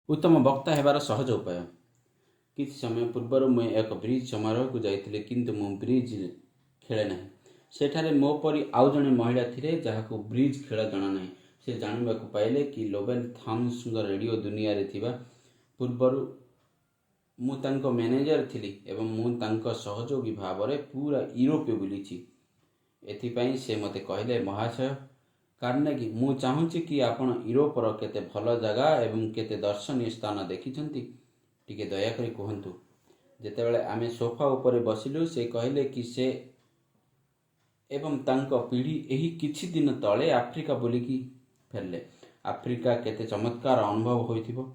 ଉତ୍ତମ ବକ୍ତା ହେବାର ସହଜ ଉପାୟ। କିଛି ସମୟ ପୂର୍ବରୁ ମୁଁ ଏକ ବ୍ରିଜ୍ ସମାରୋହକୁ ଯାଇଥିଲି, କିନ୍ତୁ ମୁଁ ବ୍ରିଜ୍ ଖେଳେ ନାହିଁ। ସେଠାରେ ମୋ ପରି ଆଉ ଜଣେ ମହିଳା ଥିଲେ, ଯାହାକୁ ବ୍ରିଜ୍ ଖେଳ ଜଣାନାହିଁ। ସେ ଜାଣିବାକୁ ପାଇଲେ କି ଲୋବେଲ ଥମ୍ସଙ୍କ ରେଡ଼ିଓ ଦୁନିଆରେ ଥିବା ପୂର୍ବରୁ ମୁଁ ତାଙ୍କ ମ୍ୟାନେଜର ଥିଲି ଏବଂ ମୁଁ ତାଙ୍କ ସହଯୋଗୀ ଭାବରେ ପୂରା ୟୁରୋପ ବୁଲିଛି। ଏଥିପାଇଁ ସେ ମୋତେ କହିଲେ, "ମହାଶୟ କାର୍ନେଗି, ମୁଁ ଚାହୁଁଛି କି ଆପଣ ୟୁରୋପର କେତେ ଭଲ ଜାଗା ଏବଂ କେତେ ଦର୍ଶନୀୟ ସ୍ଥାନ ଦେଖିଛନ୍ତି, ଟିକେ ଦୟାକରି କୁହନ୍ତୁ।" ଯେତେବେଳେ ଆମେ ସୋଫା ଉପରେ ବସିଲୁ, ସେ କହିଲେ କି ସେ ଏବଂ ତାଙ୍କ ପିଢ଼ି ଏହି କିଛି ଦିନ ତଳେ ଆଫ୍ରିକା ବୁଲିକି ଫେରିଲେ। ଆଫ୍ରିକା କେତେ ଚମତ୍କାର ଅନୁଭବ ହୋଇଥିବ!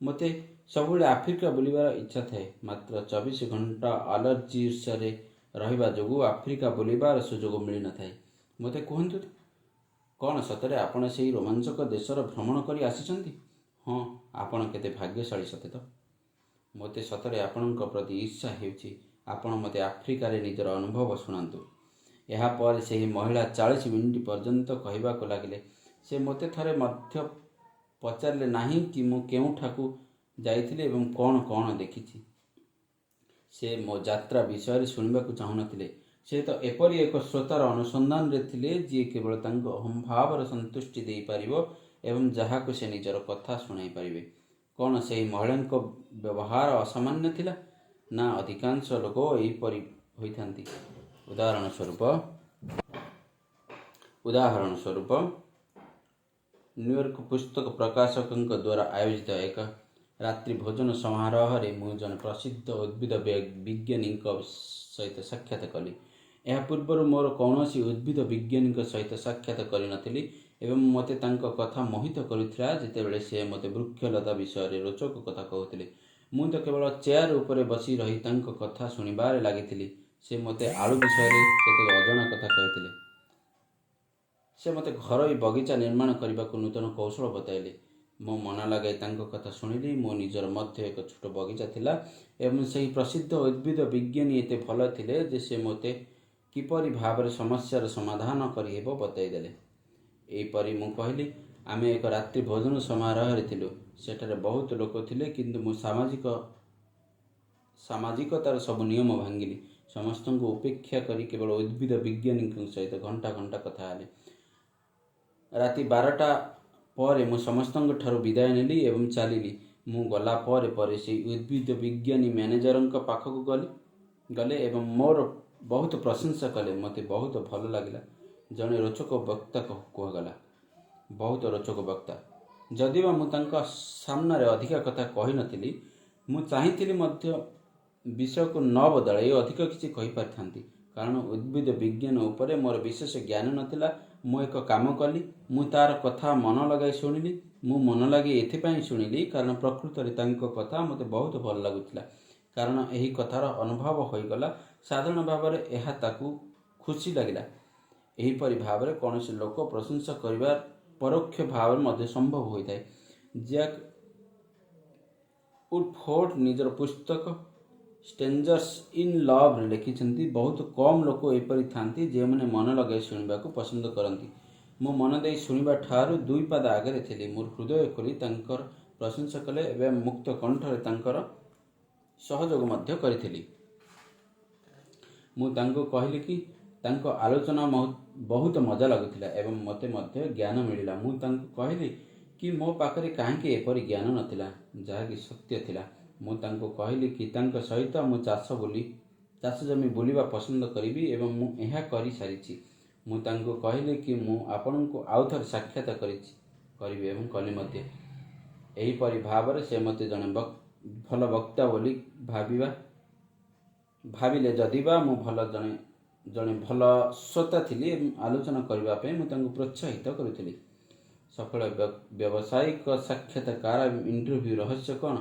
ମୋତେ ସବୁବେଳେ ଆଫ୍ରିକା ବୁଲିବାର ଇଚ୍ଛା ଥାଏ, ମାତ୍ର 24 ଘଣ୍ଟା ଆଲଜିୟର୍ସରେ ରହିବା ଯୋଗୁଁ ଆଫ୍ରିକା ବୁଲିବାର ସୁଯୋଗ ମିଳିନଥାଏ। ମୋତେ କୁହନ୍ତୁ ତ, କ'ଣ ସତରେ ଆପଣ ସେହି ରୋମାଞ୍ଚକ ଦେଶର ଭ୍ରମଣ କରି ଆସିଛନ୍ତି? ହଁ, ଆପଣ କେତେ ଭାଗ୍ୟଶାଳୀ, ସତେ ତ? ମୋତେ ସତରେ ଆପଣଙ୍କ ପ୍ରତି ଈର୍ଷା ହେଉଛି। ଆପଣ ମୋତେ ଆଫ୍ରିକାରେ ନିଜର ଅନୁଭବ ଶୁଣାନ୍ତୁ। ଏହା ପରେ ସେହି ମହିଳା 40 ମିନିଟ୍ ପର୍ଯ୍ୟନ୍ତ କହିବାକୁ ଲାଗିଲେ। ସେ ମୋତେ ଥରେ ମଧ୍ୟ ପଚାରିଲେ ନାହିଁ କି ମୁଁ କେଉଁଠାକୁ ଯାଇଥିଲି ଏବଂ କ'ଣ କ'ଣ ଦେଖିଛି। ସେ ମୋ ଯାତ୍ରା ବିଷୟରେ ଶୁଣିବାକୁ ଚାହୁଁନଥିଲେ। ସେ ତ ଏପରି ଏକ ଶ୍ରୋତାର ଅନୁସନ୍ଧାନରେ ଥିଲେ, ଯିଏ କେବଳ ତାଙ୍କ ଅହଂଭାବର ସନ୍ତୁଷ୍ଟି ଦେଇପାରିବ ଏବଂ ଯାହାକୁ ସେ ନିଜର କଥା ଶୁଣାଇ ପାରିବେ। କ'ଣ ସେହି ମହିଳାଙ୍କ ବ୍ୟବହାର ଅସାମାନ୍ୟ ଥିଲା? ନା, ଅଧିକାଂଶ ଲୋକ ଏହିପରି ହୋଇଥାନ୍ତି। ଉଦାହରଣ ସ୍ୱରୂପ, ନ୍ୟୁୟର୍କ ପୁସ୍ତକ ପ୍ରକାଶକଙ୍କ ଦ୍ୱାରା ଆୟୋଜିତ ଏକ ରାତ୍ରି ଭୋଜନ ସମାରୋହରେ ମୁଁ ଜଣେ ପ୍ରସିଦ୍ଧ ଉଦ୍ଭିଦ ବିଜ୍ଞାନୀଙ୍କ ସହିତ ସାକ୍ଷାତ କଲି। ଏହା ପୂର୍ବରୁ ମୋର କୌଣସି ଉଦ୍ଭିଦ ବିଜ୍ଞାନୀଙ୍କ ସହିତ ସାକ୍ଷାତ କରିନଥିଲି ଏବଂ ମୋତେ ତାଙ୍କ କଥା ମୋହିତ କରୁଥିଲା। ଯେତେବେଳେ ସେ ମୋତେ ବୃକ୍ଷଲତା ବିଷୟରେ ରୋଚକ କଥା କହୁଥିଲେ, ମୁଁ ତ କେବଳ ଚେୟାର ଉପରେ ବସି ରହି ତାଙ୍କ କଥା ଶୁଣିବାରେ ଲାଗିଥିଲି। ସେ ମୋତେ ଆଳୁ ବିଷୟରେ କେତେକ ଅଜଣା କଥା କହିଥିଲେ। ସେ ମୋତେ ଘରୋଇ ବଗିଚା ନିର୍ମାଣ କରିବାକୁ ନୂତନ କୌଶଳ ବତାଇଲେ। ମୁଁ ମନ ଲଗାଇ ତାଙ୍କ କଥା ଶୁଣିଲି। ମୋ ନିଜର ମଧ୍ୟ ଏକ ଛୋଟ ବଗିଚା ଥିଲା ଏବଂ ସେହି ପ୍ରସିଦ୍ଧ ଉଦ୍ଭିଦ ବିଜ୍ଞାନୀ ଏତେ ଭଲ ଥିଲେ ଯେ ସେ ମୋତେ କିପରି ଭାବରେ ସମସ୍ୟାର ସମାଧାନ କରିହେବ ବତାଇଦେଲେ। ଏହିପରି ମୁଁ କହିଲି, ଆମେ ଏକ ରାତ୍ରି ଭୋଜନ ସମାରୋହରେ ଥିଲୁ। ସେଠାରେ ବହୁତ ଲୋକ ଥିଲେ, କିନ୍ତୁ ମୁଁ ସାମାଜିକତାର ସବୁ ନିୟମ ଭାଙ୍ଗିଲି। ସମସ୍ତଙ୍କୁ ଉପେକ୍ଷା କରି କେବଳ ଉଦ୍ଭିଦ ବିଜ୍ଞାନୀଙ୍କ ସହିତ ଘଣ୍ଟା ଘଣ୍ଟା କଥା ହେଲି। ରାତି 12ଟା ପରେ ମୁଁ ସମସ୍ତଙ୍କ ଠାରୁ ବିଦାୟ ନେଲି ଏବଂ ଚାଲିଲି। ମୁଁ ଗଲା ପରେ ପରେ ସେହି ଉଦ୍ଭିଦ ବିଜ୍ଞାନୀ ମ୍ୟାନେଜରଙ୍କ ପାଖକୁ ଗଲେ ଏବଂ ମୋର ବହୁତ ପ୍ରଶଂସା କଲେ। ମୋତେ ବହୁତ ଭଲ ଲାଗିଲା। ଜଣେ ରୋଚକ ବକ୍ତା କୁହାଗଲା, ବହୁତ ରୋଚକ ବକ୍ତା। ଯଦିବା ମୁଁ ତାଙ୍କ ସାମ୍ନାରେ ଅଧିକା କଥା କହିନଥିଲି, ମୁଁ ଚାହିଁଥିଲି ମଧ୍ୟ ବିଷୟକୁ ନ ବଦଳାଇ ଅଧିକ କିଛି କହିପାରିଥାନ୍ତି, କାରଣ ଉଦ୍ଭିଦ ବିଜ୍ଞାନ ଉପରେ ମୋର ବିଶେଷ ଜ୍ଞାନ ନଥିଲା। ମୁଁ ଏକ କାମ କଲି। ମୁଁ ତାର କଥା ମନ ଲଗାଇ ଶୁଣିଲି। ମୁଁ ମନ ଲଗାଇ ଏଥିପାଇଁ ଶୁଣିଲି, କାରଣ ପ୍ରକୃତରେ ତାଙ୍କ କଥା ମୋତେ ବହୁତ ଭଲ ଲାଗୁଥିଲା, କାରଣ ଏହି କଥାର ଅନୁଭବ ହୋଇଗଲା। ସାଧାରଣ ଭାବରେ ଏହା ତାକୁ ଖୁସି ଲାଗିଲା। ଏହିପରି ଭାବରେ କୌଣସି ଲୋକ ପ୍ରଶଂସା କରିବା ପରୋକ୍ଷ ଭାବରେ ମଧ୍ୟ ସମ୍ଭବ ହୋଇଥାଏ। ଜ୍ୟାକ୍ ଉଡଫୋର୍ଡ ନିଜର ପୁସ୍ତକ ଷ୍ଟ୍ରେଞ୍ଜର୍ସ ଇନ୍ ଲଭ୍ରେ ଲେଖିଛନ୍ତି, "ବହୁତ କମ୍ ଲୋକ ଏପରି ଥାନ୍ତି, ଯେଉଁମାନେ ମନ ଲଗାଇ ଶୁଣିବାକୁ ପସନ୍ଦ କରନ୍ତି।" ମୁଁ ମନ ଦେଇ ଶୁଣିବା ଠାରୁ ଦୁଇ ପାଦ ଆଗରେ ଥିଲି। ମୋର ହୃଦୟ ଖୋଲି ତାଙ୍କର ପ୍ରଶଂସା କଲି ଏବଂ ମୁକ୍ତ କଣ୍ଠରେ ତାଙ୍କର ସହଯୋଗ ମଧ୍ୟ କରିଥିଲି। ମୁଁ ତାଙ୍କୁ କହିଲି କି ତାଙ୍କ ଆଲୋଚନା ବହୁତ ମଜା ଲାଗୁଥିଲା ଏବଂ ମୋତେ ମଧ୍ୟ ଜ୍ଞାନ ମିଳିଲା। ମୁଁ ତାଙ୍କୁ କହିଲି କି ମୋ ପାଖରେ କାହିଁକି ଏପରି ଜ୍ଞାନ ନଥିଲା, ଯାହାକି ସତ୍ୟ ଥିଲା। ମୁଁ ତାଙ୍କୁ କହିଲି କି ତାଙ୍କ ସହିତ ମୁଁ ଚାଷ ଜମି ବୁଲିବା ପସନ୍ଦ କରିବି ଏବଂ ମୁଁ ଏହା କରିସାରିଛି। ମୁଁ ତାଙ୍କୁ କହିଲି କି ମୁଁ ଆପଣଙ୍କୁ ଆଉ ଥରେ ସାକ୍ଷାତ କରିବି ଏବଂ କଲି ମଧ୍ୟ। ଏହିପରି ଭାବରେ ସେ ମୋତେ ଜଣେ ଭଲ ବକ୍ତା ବୋଲି ଭାବିଲେ, ଯଦିବା ମୁଁ ଭଲ ଜଣେ ଜଣେ ଭଲ ଶ୍ରୋତା ଥିଲି ଏବଂ ଆଲୋଚନା କରିବା ପାଇଁ ମୁଁ ତାଙ୍କୁ ପ୍ରୋତ୍ସାହିତ କରୁଥିଲି। ସଫଳ ବ୍ୟବସାୟିକ ସାକ୍ଷାତକାର ଏବଂ ଇଣ୍ଟରଭ୍ୟୁ ରହସ୍ୟ କ'ଣ?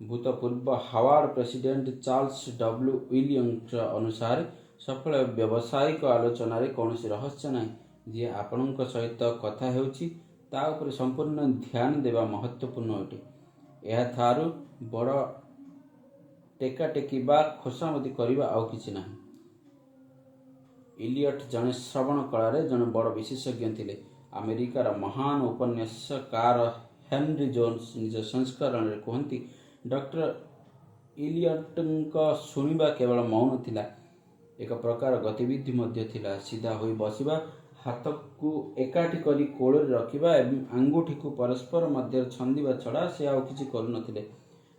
ଭୂତପୂର୍ବ ହାର୍ଭାର୍ଡ ପ୍ରେସିଡେଣ୍ଟ ଚାର୍ଲସ ଡବ୍ଲ୍ୟୁ ୱିଲିଙ୍କ ଅନୁସାରେ, ସଫଳ ବ୍ୟବସାୟିକ ଆଲୋଚନାରେ କୌଣସି ରହସ୍ୟ ନାହିଁ। ଯିଏ ଆପଣଙ୍କ ସହିତ କଥା ହେଉଛି, ତା ଉପରେ ସମ୍ପୂର୍ଣ୍ଣ ଧ୍ୟାନ ଦେବା ମହତ୍ତ୍ୱପୂର୍ଣ୍ଣ ଅଟେ। ଏହାଠାରୁ ବଡ଼ ଟେକାଟେକି ବା ଖୋସାମତି କରିବା ଆଉ କିଛି ନାହିଁ। ଇଲିୟଟ୍ ଜଣେ ଶ୍ରବଣ କଳାରେ ଜଣେ ବଡ଼ ବିଶେଷଜ୍ଞ ଥିଲେ। ଆମେରିକାର ମହାନ ଉପନ୍ୟାସକାର ହେନରୀ ଜୋନ୍ସ ନିଜ ସଂସ୍ମରଣରେ କୁହନ୍ତି, ଡକ୍ଟର ଇଲିୟଟଙ୍କ ଶୁଣିବା କେବଳ ମୌନ ଥିଲା, ଏକ ପ୍ରକାର ଗତିବିଧି ମଧ୍ୟ ଥିଲା। ସିଧା ହୋଇ ବସିବା, ହାତକୁ ଏକାଠି କରି କୋଳରେ ରଖିବା ଏବଂ ଆଙ୍ଗୁଠିକୁ ପରସ୍ପର ମଧ୍ୟରେ ଛନ୍ଦିବା ଛଡ଼ା ସେ ଆଉ କିଛି କରୁନଥିଲେ।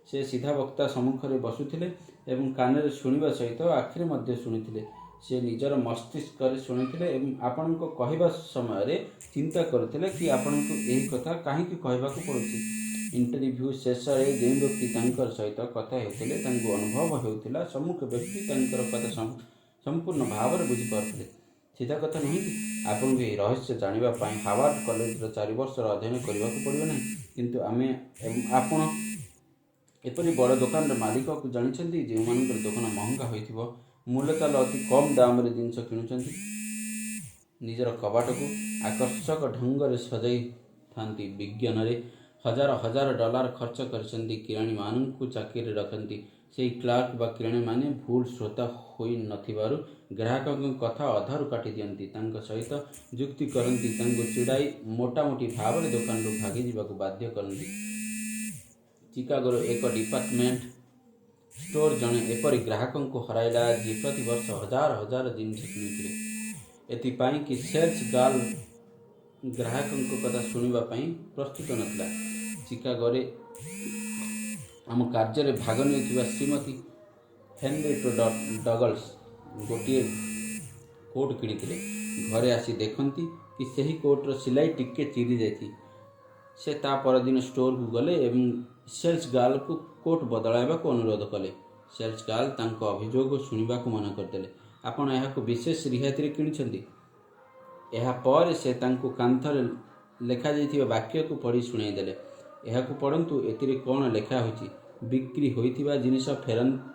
ସେ ସିଧା ବକ୍ତା ସମ୍ମୁଖରେ ବସୁଥିଲେ ଏବଂ କାନରେ ଶୁଣିବା ସହିତ ଆଖିରେ ମଧ୍ୟ ଶୁଣୁଥିଲେ। ସେ ନିଜର ମସ୍ତିଷ୍କରେ ଶୁଣୁଥିଲେ ଏବଂ ଆପଣଙ୍କ କହିବା ସମୟରେ ଚିନ୍ତା କରୁଥିଲେ କି ଆପଣଙ୍କୁ ଏହି କଥା କାହିଁକି କହିବାକୁ ପଡ଼ୁଛି। ଇଣ୍ଟରଭ୍ୟୁ ଶେଷରେ ଯେଉଁ ବ୍ୟକ୍ତି ତାଙ୍କର ସହିତ କଥା ହେଉଥିଲେ, ତାଙ୍କୁ ଅନୁଭବ ହେଉଥିଲା ସମ୍ମୁଖ ବ୍ୟକ୍ତି ତାଙ୍କର କଥା ସମ୍ପୂର୍ଣ୍ଣ ଭାବରେ ବୁଝିପାରୁଥିଲେ। ସିଧା କଥା ନୁହେଁ କି? ଆପଣଙ୍କୁ ଏହି ରହସ୍ୟ ଜାଣିବା ପାଇଁ ହାର୍ଭାର୍ଡ କଲେଜର 4 ବର୍ଷର ଅଧ୍ୟୟନ କରିବାକୁ ପଡ଼ିବ ନାହିଁ। କିନ୍ତୁ ଆମେ ଏବଂ ଆପଣ ଏପରି ବଡ଼ ଦୋକାନର ମାଲିକକୁ ଜାଣିଛନ୍ତି, ଯେଉଁମାନଙ୍କର ଦୋକାନ ମହଙ୍ଗା ହୋଇଥିବ, ମୂଲଚାଲ ଅତି କମ୍ ଦାମରେ ଜିନିଷ କିଣୁଛନ୍ତି, ନିଜର କବାଟକୁ ଆକର୍ଷକ ଢଙ୍ଗରେ ସଜାଇଥାନ୍ତି, ବିଜ୍ଞାପନରେ ହଜାର ହଜାର ଡଲାର ଖର୍ଚ୍ଚ କରିଛନ୍ତି, କିରାଣୀମାନଙ୍କୁ ଚାକିରିରେ ରଖନ୍ତି। ସେହି କ୍ଲାର୍କ ବା କିରାଣୀମାନେ ଭଲ ଶ୍ରୋତା ହୋଇ ନଥିବାରୁ ଗ୍ରାହକଙ୍କ କଥା ଅଧାରୁ କାଟିଦିଅନ୍ତି, ତାଙ୍କ ସହିତ ଯୁକ୍ତି କରନ୍ତି, ତାଙ୍କୁ ଚିଡ଼ାଇ ମୋଟାମୋଟି ଭାବରେ ଦୋକାନରୁ ଭାଗିଯିବାକୁ ବାଧ୍ୟ କରନ୍ତି। ଚିକାଗୋର ଏକ ଡିପାର୍ଟମେଣ୍ଟ ଷ୍ଟୋର ଜଣେ ଏପରି ଗ୍ରାହକଙ୍କୁ ହରାଇଲା, ଯିଏ ପ୍ରତିବର୍ଷ ହଜାର ହଜାର ଜିନିଷ କିଣୁଥିଲେ, ଏଥିପାଇଁ କି ସେଲ୍ସ ଗାର୍ଲ ଗ୍ରାହକଙ୍କ କଥା ଶୁଣିବା ପାଇଁ ପ୍ରସ୍ତୁତ ନଥିଲା। ଚିକାଗୋରେ ଆମ କାର୍ଯ୍ୟରେ ଭାଗ ନେଉଥିବା ଶ୍ରୀମତୀ ହେନରିଏଟା ଡଗଲସ୍ ଗୋଟିଏ କୋଟ୍ କିଣିଥିଲେ। ଘରେ ଆସି ଦେଖନ୍ତି କି ସେହି କୋଟ୍ର ସିଲାଇ ଟିକେ ଚିରି ଯାଇଛି। ସେ ତା ପରଦିନ ଷ୍ଟୋରକୁ ଗଲେ ଏବଂ ସେଲ୍ସ ଗାର୍ଲକୁ କୋଟ୍ ବଦଳାଇବାକୁ ଅନୁରୋଧ କଲେ। ସେଲ୍ସ ଗାର୍ଲ ତାଙ୍କ ଅଭିଯୋଗ ଶୁଣିବାକୁ ମନା କରିଦେଲେ। "ଆପଣ ଏହାକୁ ବିଶେଷ ରିହାତିରେ କିଣିଛନ୍ତି।" ଏହା ପରେ ସେ ତାଙ୍କୁ କାନ୍ଥରେ ଲେଖାଯାଇଥିବା ବାକ୍ୟକୁ ପଢ଼ି ଶୁଣାଇଦେଲେ, "ଏହାକୁ ପଢ଼ନ୍ତୁ। ଏଥିରେ କ'ଣ ଲେଖା ହୋଇଛି? ବିକ୍ରି ହୋଇଥିବା ଜିନିଷ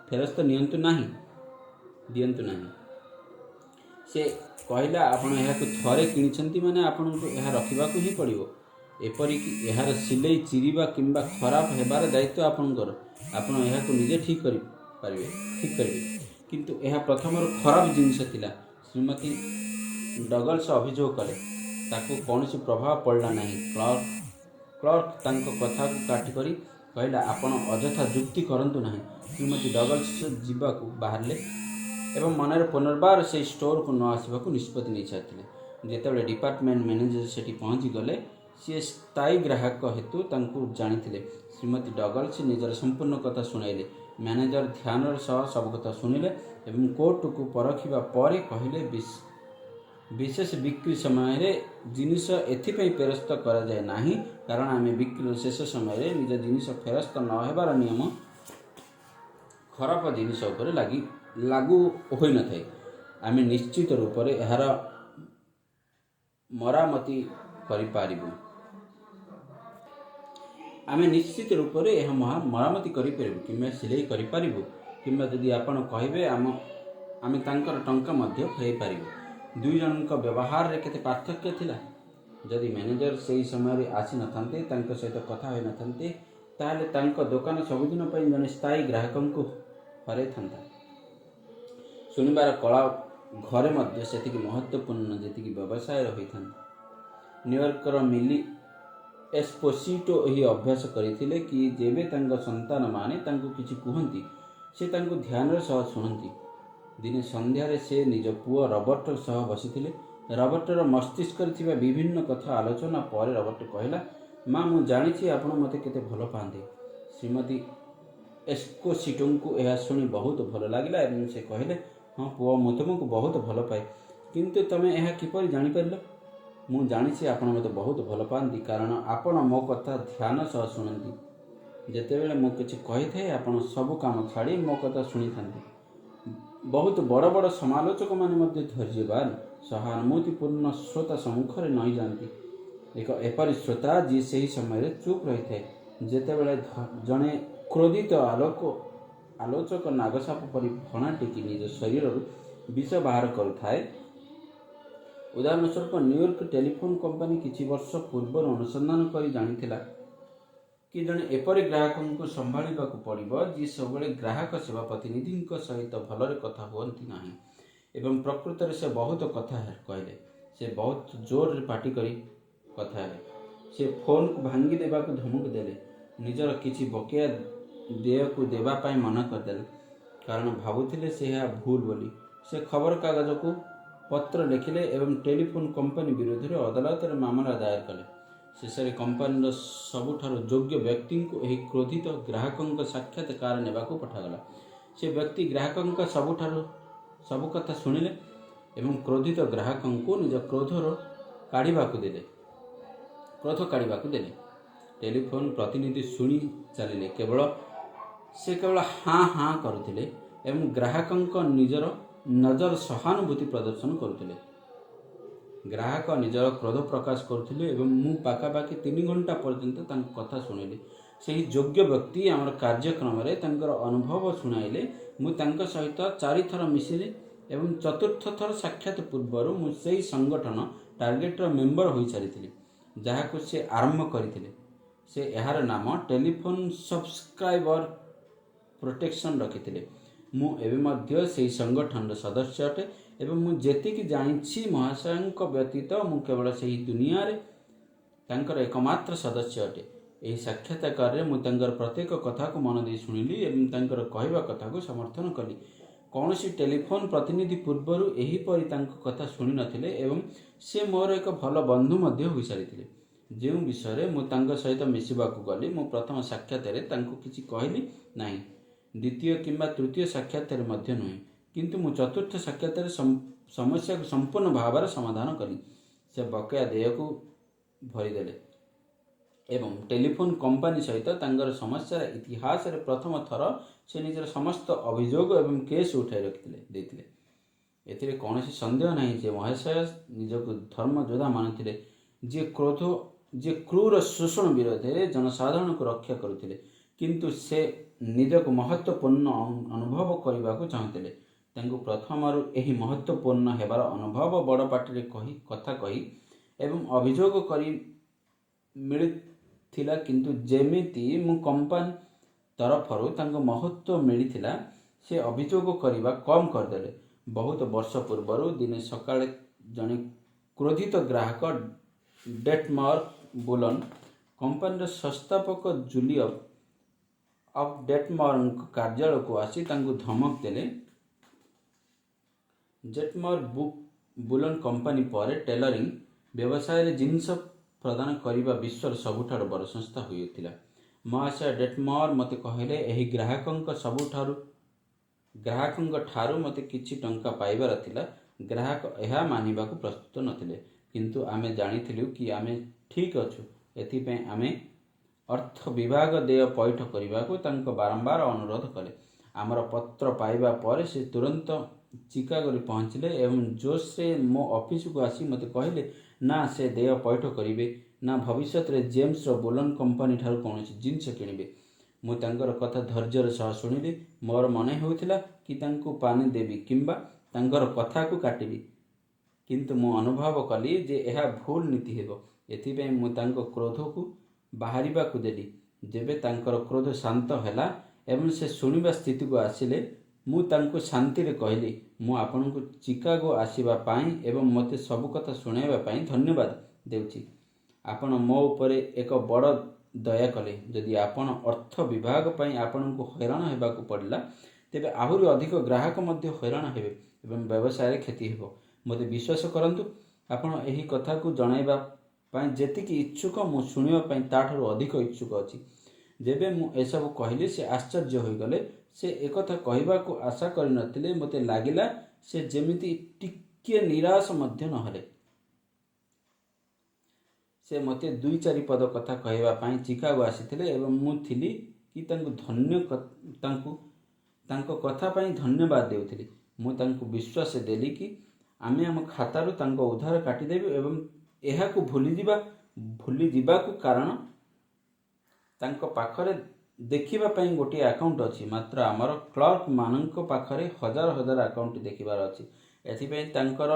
ଫେରସ୍ତ ନିଅନ୍ତୁ ନାହିଁ, ଦିଅନ୍ତୁ ନାହିଁ।" ସେ କହିଲା, "ଆପଣ ଏହାକୁ ଥରେ କିଣିଛନ୍ତି ମାନେ ଆପଣଙ୍କୁ ଏହା ରଖିବାକୁ ହିଁ ପଡ଼ିବ। ଏପରିକି ଏହାର ସିଲେଇ ଚିରିବା କିମ୍ବା ଖରାପ ହେବାର ଦାୟିତ୍ୱ ଆପଣଙ୍କର। ଆପଣ ଏହାକୁ ନିଜେ ଠିକ୍ କରିବେ।" "କିନ୍ତୁ ଏହା ପ୍ରଥମରୁ ଖରାପ ଜିନିଷ ଥିଲା," ଶ୍ରୀମତୀ ଡଗଲସ ଅଭିଯୋଗ କଲେ। ତାକୁ କୌଣସି ପ୍ରଭାବ ପଡ଼ିଲା ନାହିଁ। କ୍ଲର୍କ ତାଙ୍କ କଥାକୁ କାଟିକରି କହିଲା, "ଆପଣ ଅଯଥା ଯୁକ୍ତି କରନ୍ତୁ ନାହିଁ।" ଶ୍ରୀମତୀ ଡଗଲସ ଯିବାକୁ ବାହାରିଲେ ଏବଂ ମନରେ ପୁନର୍ବାର ସେହି ଷ୍ଟୋରକୁ ନ ଆସିବାକୁ ନିଷ୍ପତ୍ତି ନେଇସାରିଥିଲେ, ଯେତେବେଳେ ଡିପାର୍ଟମେଣ୍ଟ ମ୍ୟାନେଜର ସେଠି ପହଞ୍ଚିଗଲେ। ସିଏ ସ୍ଥାୟୀ ଗ୍ରାହକ ହେତୁ ତାଙ୍କୁ ଜାଣିଥିଲେ। ଶ୍ରୀମତୀ ଡଗଲସ ନିଜର ସମ୍ପୂର୍ଣ୍ଣ କଥା ଶୁଣାଇଲେ। ମ୍ୟାନେଜର ଧ୍ୟାନର ସହ ସବୁ କଥା ଶୁଣିଲେ ଏବଂ କୋଟ୍କୁ ପରଖିବା ପରେ କହିଲେ, "ବିଶେଷ ବିକ୍ରି ସମୟରେ ଜିନିଷ ଏଥିପାଇଁ ଫେରସ୍ତ କରାଯାଏ ନାହିଁ, କାରଣ ଆମେ ବିକ୍ରିର ଶେଷ ସମୟରେ ନିଜ ଜିନିଷ ଫେରସ୍ତ ନ ହେବାର ନିୟମ ଖରାପ ଜିନିଷ ଉପରେ ଲାଗୁ ହୋଇନଥାଏ। ଆମେ ନିଶ୍ଚିତ ରୂପରେ ଏହା ମରାମତି କରିପାରିବୁ କିମ୍ବା ସିଲେଇ କରିପାରିବୁ କିମ୍ବା ଯଦି ଆପଣ କହିବେ, ଆମେ ତାଙ୍କର ଟଙ୍କା ମଧ୍ୟ ଫେରାଇ ପାରିବୁ।" ଦୁଇ ଜଣଙ୍କ ବ୍ୟବହାରରେ କେତେ ପାର୍ଥକ୍ୟ ଥିଲା! ଯଦି ମ୍ୟାନେଜର ସେହି ସମୟରେ ଆସିନଥାନ୍ତେ, ତାଙ୍କ ସହିତ କଥା ହୋଇନଥାନ୍ତେ, ତାହେଲେ ତାଙ୍କ ଦୋକାନ ସବୁଦିନ ପାଇଁ ଜଣେ ସ୍ଥାୟୀ ଗ୍ରାହକଙ୍କୁ ହରାଇଥାନ୍ତା। ଶୁଣିବାର କଳା ଘରେ ମଧ୍ୟ ସେତିକି ମହତ୍ତ୍ୱପୂର୍ଣ୍ଣ, ଯେତିକି ବ୍ୟବସାୟରେ ହୋଇଥାନ୍ତା। ନ୍ୟୁୟର୍କର ମିଲି ଏସ୍ପୋସିଟୋ ଏହି ଅଭ୍ୟାସ କରିଥିଲେ କି ଯେବେ ତାଙ୍କ ସନ୍ତାନମାନେ ତାଙ୍କୁ କିଛି କୁହନ୍ତି, ସେ ତାଙ୍କୁ ଧ୍ୟାନର ସହ ଶୁଣନ୍ତି। ଦିନେ ସନ୍ଧ୍ୟାରେ ସେ ନିଜ ପୁଅ ରବର୍ଟ ସହ ବସିଥିଲେ। ରବର୍ଟର ମସ୍ତିଷ୍କରେ ଥିବା ବିଭିନ୍ନ କଥା ଆଲୋଚନା ପରେ ରବର୍ଟ କହିଲା, "ମା, ମୁଁ ଜାଣିଛି ଆପଣ ମୋତେ କେତେ ଭଲ ପାଆନ୍ତି।" ଶ୍ରୀମତୀ ଏସ୍ପୋସିଟୋଙ୍କୁ ଏହା ଶୁଣି ବହୁତ ଭଲ ଲାଗିଲା ଏବଂ ସେ କହିଲେ, "ହଁ ପୁଅ, ମୁଁ ତୁମକୁ ବହୁତ ଭଲ ପାଏ। କିନ୍ତୁ ତମେ ଏହା କିପରି ଜାଣିପାରିଲ?" "ମୁଁ ଜାଣିଛି ଆପଣ ମୋତେ ବହୁତ ଭଲ ପାଆନ୍ତି, କାରଣ ଆପଣ ମୋ କଥା ଧ୍ୟାନ ସହ ଶୁଣନ୍ତି। ଯେତେବେଳେ ମୁଁ କିଛି କହିଥାଏ, ଆପଣ ସବୁ କାମ ଛାଡ଼ି ମୋ କଥା ଶୁଣିଥାନ୍ତି। ବହୁତ ବଡ଼ ବଡ଼ ସମାଲୋଚକମାନେ ମଧ୍ୟ ଧୈର୍ଯ୍ୟବାନ, ସହାନୁଭୂତିପୂର୍ଣ୍ଣ ଶ୍ରୋତା ସମ୍ମୁଖରେ ନଇଁଯାଆନ୍ତି। ଏକ ଏପରି ଶ୍ରୋତା, ଯିଏ ସେହି ସମୟରେ ଚୁପ୍ ରହିଥାଏ, ଯେତେବେଳେ ଜଣେ କ୍ରୋଧିତ ଆଲୋଚକ ନାଗସାପ ପରି ଫଣା ଟେକି ନିଜ ଶରୀରରୁ ବିଷ ବାହାର କରୁଥାଏ। ଉଦାହରଣ ସ୍ୱରୂପ, ନ୍ୟୁୟର୍କ ଟେଲିଫୋନ୍ କମ୍ପାନୀ କିଛି ବର୍ଷ ପୂର୍ବରୁ ଅନୁସନ୍ଧାନ କରି ଜାଣିଥିଲା କି ଜଣେ ଏପରି ଗ୍ରାହକଙ୍କୁ ସମ୍ଭାଳିବାକୁ ପଡ଼ିବ, ଯିଏ ସବୁବେଳେ ଗ୍ରାହକ ସେବା ପ୍ରତିନିଧିଙ୍କ ସହିତ ଭଲରେ କଥା ହୁଅନ୍ତି ନାହିଁ ଏବଂ ପ୍ରକୃତରେ ସେ ବହୁତ କଥା କହିଲେ। ସେ ବହୁତ ଜୋରରେ ପାଟି କରି କଥା ହେଲେ। ସେ ଫୋନ୍କୁ ଭାଙ୍ଗି ଦେବାକୁ ଧମକ ଦେଲେ, ନିଜର କିଛି ବକେୟା ଦେୟକୁ ଦେବା ପାଇଁ ମନା କରିଦେଲେ, କାରଣ ଭାବୁଥିଲେ ସେ ଏହା ଭୁଲ ବୋଲି। ସେ ଖବରକାଗଜକୁ ପତ୍ର ଲେଖିଲେ ଏବଂ ଟେଲିଫୋନ୍ କମ୍ପାନୀ ବିରୋଧରେ ଅଦାଲତରେ ମାମଲା ଦାୟର କଲେ। ଶେଷରେ କମ୍ପାନୀର ସବୁଠାରୁ ଯୋଗ୍ୟ ବ୍ୟକ୍ତିଙ୍କୁ ଏହି କ୍ରୋଧିତ ଗ୍ରାହକଙ୍କ ସାକ୍ଷାତକାର ନେବାକୁ ପଠାଗଲା। ସେ ବ୍ୟକ୍ତି ଗ୍ରାହକଙ୍କ ସବୁଠାରୁ ସବୁ କଥା ଶୁଣିଲେ ଏବଂ କ୍ରୋଧିତ ଗ୍ରାହକଙ୍କୁ ନିଜ କ୍ରୋଧ କାଢ଼ିବାକୁ ଦେଲେ। ଟେଲିଫୋନ୍ ପ୍ରତିନିଧି ଶୁଣି ଚାଲିଲେ। ସେ କେବଳ ହାଁ ହାଁ କରୁଥିଲେ ଏବଂ ଗ୍ରାହକଙ୍କ ନିଜର ନଜର ସହାନୁଭୂତି ପ୍ରଦର୍ଶନ କରୁଥିଲେ। ଗ୍ରାହକ ନିଜର କ୍ରୋଧ ପ୍ରକାଶ କରୁଥିଲେ ଏବଂ ମୁଁ ପାଖାପାଖି 3 ଘଣ୍ଟା ପର୍ଯ୍ୟନ୍ତ ତାଙ୍କ କଥା ଶୁଣିଲି। ସେହି ଯୋଗ୍ୟ ବ୍ୟକ୍ତି ଆମର କାର୍ଯ୍ୟକ୍ରମରେ ତାଙ୍କର ଅନୁଭବ ଶୁଣାଇଲେ। ମୁଁ ତାଙ୍କ ସହିତ ଚାରିଥର ମିଶିଲି ଏବଂ ଚତୁର୍ଥ ଥର ସାକ୍ଷାତ ପୂର୍ବରୁ ମୁଁ ସେହି ସଂଗଠନ ଟାର୍ଗେଟର ମେମ୍ବର ହୋଇସାରିଥିଲି, ଯାହାକୁ ସେ ଆରମ୍ଭ କରିଥିଲେ। ସେ ଏହାର ନାମ ଟେଲିଫୋନ୍ ସବସ୍କ୍ରାଇବର ପ୍ରୋଟେକ୍ସନ୍ ରଖିଥିଲେ। ମୁଁ ଏବେ ମଧ୍ୟ ସେହି ସଂଗଠନର ସଦସ୍ୟ ଅଟେ ଏବଂ ମୁଁ ଯେତିକି ଜାଣିଛି, ମହାଶୟଙ୍କ ବ୍ୟତୀତ ମୁଁ କେବଳ ସେହି ଦୁନିଆରେ ତାଙ୍କର ଏକମାତ୍ର ସଦସ୍ୟ ଅଟେ। ଏହି ସାକ୍ଷାତକାରରେ ମୁଁ ତାଙ୍କର ପ୍ରତ୍ୟେକ କଥାକୁ ମନ ଦେଇ ଶୁଣିଲି ଏବଂ ତାଙ୍କର କହିବା କଥାକୁ ସମର୍ଥନ କଲି। କୌଣସି ଟେଲିଫୋନ୍ ପ୍ରତିନିଧି ପୂର୍ବରୁ ଏହିପରି ତାଙ୍କ କଥା ଶୁଣିନଥିଲେ ଏବଂ ସେ ମୋର ଏକ ଭଲ ବନ୍ଧୁ ମଧ୍ୟ ହୋଇସାରିଥିଲେ। ଯେଉଁ ବିଷୟରେ ମୁଁ ତାଙ୍କ ସହିତ ମିଶିବାକୁ ଗଲି, ମୁଁ ପ୍ରଥମ ସାକ୍ଷାତରେ ତାଙ୍କୁ କିଛି କହିଲି ନାହିଁ, ଦ୍ୱିତୀୟ କିମ୍ବା ତୃତୀୟ ସାକ୍ଷାତରେ ମଧ୍ୟ ନୁହେଁ, କିନ୍ତୁ ମୁଁ ଚତୁର୍ଥ ସାକ୍ଷାତରେ ସମସ୍ୟାକୁ ସମ୍ପୂର୍ଣ୍ଣ ଭାବରେ ସମାଧାନ କଲି। ସେ ବକେୟା ଦେୟକୁ ଭରିଦେଲେ ଏବଂ ଟେଲିଫୋନ୍ କମ୍ପାନୀ ସହିତ ତାଙ୍କର ସମସ୍ୟାର ଇତିହାସରେ ପ୍ରଥମ ଥର ସେ ନିଜର ସମସ୍ତ ଅଭିଯୋଗ ଏବଂ କେସ୍ ଉଠାଇ ରଖିଥିଲେ ଦେଇଥିଲେ। ଏଥିରେ କୌଣସି ସନ୍ଦେହ ନାହିଁ ଯେ ମହାଶୟ ନିଜକୁ ଧର୍ମଯୋଦ୍ଧା ମାନୁଥିଲେ, ଯିଏ କ୍ରୂର ଶୋଷଣ ବିରୋଧରେ ଜନସାଧାରଣଙ୍କୁ ରକ୍ଷା କରୁଥିଲେ। କିନ୍ତୁ ସେ ନିଜକୁ ମହତ୍ତ୍ୱପୂର୍ଣ୍ଣ ଅନୁଭବ କରିବାକୁ ଚାହୁଁଥିଲେ। ତାଙ୍କୁ ପ୍ରଥମରୁ ଏହି ମହତ୍ତ୍ୱପୂର୍ଣ୍ଣ ହେବାର ଅନୁଭବ ବଡ଼ ପାଟିରେ କହି, କଥା କହି ଏବଂ ଅଭିଯୋଗ କରି ମିଳିଥିଲା। କିନ୍ତୁ ଯେମିତି ମୁଁ କମ୍ପାନୀ ତରଫରୁ ତାଙ୍କୁ ମହତ୍ତ୍ୱ ମିଳିଥିଲା, ସେ ଅଭିଯୋଗ କରିବା କମ୍ କରିଦେଲେ। ବହୁତ ବର୍ଷ ପୂର୍ବରୁ ଦିନେ ସକାଳେ ଜଣେ କ୍ରୋଧିତ ଗ୍ରାହକ ଡେଟମର ବୁଲନ କମ୍ପାନୀର ସଂସ୍ଥାପକ ଜୁଲିୟସ୍ ଏଫ୍ ଡେଟମରଙ୍କ କାର୍ଯ୍ୟାଳୟକୁ ଆସି ତାଙ୍କୁ ଧମକ ଦେଲେ। ଡେଟମର ବୁଲନ କମ୍ପାନୀ ପରେ ଟେଲରିଂ ବ୍ୟବସାୟରେ ଜିନିଷ ପ୍ରଦାନ କରିବା ବିଶ୍ୱର ସବୁଠାରୁ ବଡ଼ ସଂସ୍ଥା ହୋଇଥିଲା। ମହାଶୟ ଡେଟମର ମୋତେ କହିଲେ, ଏହି ଗ୍ରାହକଙ୍କ ଠାରୁ ମୋତେ କିଛି ଟଙ୍କା ପାଇବାର ଥିଲା। ଗ୍ରାହକ ଏହା ମାନିବାକୁ ପ୍ରସ୍ତୁତ ନଥିଲେ, କିନ୍ତୁ ଆମେ ଜାଣିଥିଲୁ କି ଆମେ ଠିକ୍ ଅଛୁ। ଏଥିପାଇଁ ଆମେ ଅର୍ଥ ବିଭାଗ ଦେୟ ପଇଠ କରିବାକୁ ତାଙ୍କୁ ବାରମ୍ବାର ଅନୁରୋଧ କଲେ। ଆମର ପତ୍ର ପାଇବା ପରେ ସେ ତୁରନ୍ତ ଚିକାଗୋରେ ପହଞ୍ଚିଲେ ଏବଂ ଜୋଶରେ ମୋ ଅଫିସକୁ ଆସି ମୋତେ କହିଲେ, ନା ସେ ଦେୟ ପଇଠ କରିବେ, ନା ଭବିଷ୍ୟତରେ ଜେମ୍ସର ବୁଲନ କମ୍ପାନୀ ଠାରୁ କୌଣସି ଜିନିଷ କିଣିବେ। ମୁଁ ତାଙ୍କର କଥା ଧୈର୍ଯ୍ୟର ସହ ଶୁଣିଲି। ମୋର ମନେ ହେଉଥିଲା କି ତାଙ୍କୁ ପାନେ ଦେବି କିମ୍ବା ତାଙ୍କର କଥାକୁ କାଟିବି, କିନ୍ତୁ ମୁଁ ଅନୁଭବ କଲି ଯେ ଏହା ଭୁଲ ନୀତି ହେବ। ଏଥିପାଇଁ ମୁଁ ତାଙ୍କ କ୍ରୋଧକୁ ବାହାରିବାକୁ ଦେଲି। ଯେବେ ତାଙ୍କର କ୍ରୋଧ ଶାନ୍ତ ହେଲା ଏବଂ ସେ ଶୁଣିବା ସ୍ଥିତିକୁ ଆସିଲେ, ମୁଁ ତାଙ୍କୁ ଶାନ୍ତିରେ କହିଲି, "ମୁଁ ଆପଣଙ୍କୁ ଚିକାଗୋ ଆସିବା ପାଇଁ ଏବଂ ମୋତେ ସବୁ କଥା ଶୁଣାଇବା ପାଇଁ ଧନ୍ୟବାଦ ଦେଉଛି। ଆପଣ ମୋ ଉପରେ ଏକ ବଡ଼ ଦୟା କଲେ। ଯଦି ଆପଣ ଅର୍ଥ ବିଭାଗ ପାଇଁ ଆପଣଙ୍କୁ ହଇରାଣ ହେବାକୁ ପଡ଼ିଲା, ତେବେ ଆହୁରି ଅଧିକ ଗ୍ରାହକ ମଧ୍ୟ ହଇରାଣ ହେବେ ଏବଂ ବ୍ୟବସାୟରେ କ୍ଷତି ହେବ। ମୋତେ ବିଶ୍ୱାସ କରନ୍ତୁ, ଆପଣ ଏହି କଥାକୁ ଜଣାଇବା ପାଇଁ ଯେତିକି ଇଚ୍ଛୁକ, ମୁଁ ଶୁଣିବା ପାଇଁ ତାଠାରୁ ଅଧିକ ଇଚ୍ଛୁକ ଅଛି।" ଯେବେ ମୁଁ ଏସବୁ କହିଲି, ସେ ଆଶ୍ଚର୍ଯ୍ୟ ହୋଇଗଲେ। ସେ ଏକଥା କହିବାକୁ ଆଶା କରିନଥିଲେ। ମୋତେ ଲାଗିଲା ସେ ଯେମିତି ଟିକିଏ ନିରାଶ ମଧ୍ୟ ନହେଲେ। ସେ ମୋତେ ଦୁଇ ଚାରି ପଦ କଥା କହିବା ପାଇଁ ଚିକାଗୋ ଆସିଥିଲେ ଏବଂ ମୁଁ ଥିଲି କି ତାଙ୍କୁ ତାଙ୍କ କଥା ପାଇଁ ଧନ୍ୟବାଦ ଦେଉଥିଲି। ମୁଁ ତାଙ୍କୁ ବିଶ୍ୱାସ ଦେଲି କି ଆମେ ଆମ ଖାତାରୁ ତାଙ୍କ ଉଧାର କାଟିଦେବୁ ଏବଂ ଏହାକୁ ଭୁଲିଯିବାକୁ, କାରଣ ତାଙ୍କ ପାଖରେ ଦେଖିବା ପାଇଁ ଗୋଟିଏ ଆକାଉଣ୍ଟ ଅଛି, ମାତ୍ର ଆମର କ୍ଲର୍କମାନଙ୍କ ପାଖରେ ହଜାର ହଜାର ଆକାଉଣ୍ଟ ଦେଖିବାର ଅଛି। ଏଥିପାଇଁ ତାଙ୍କର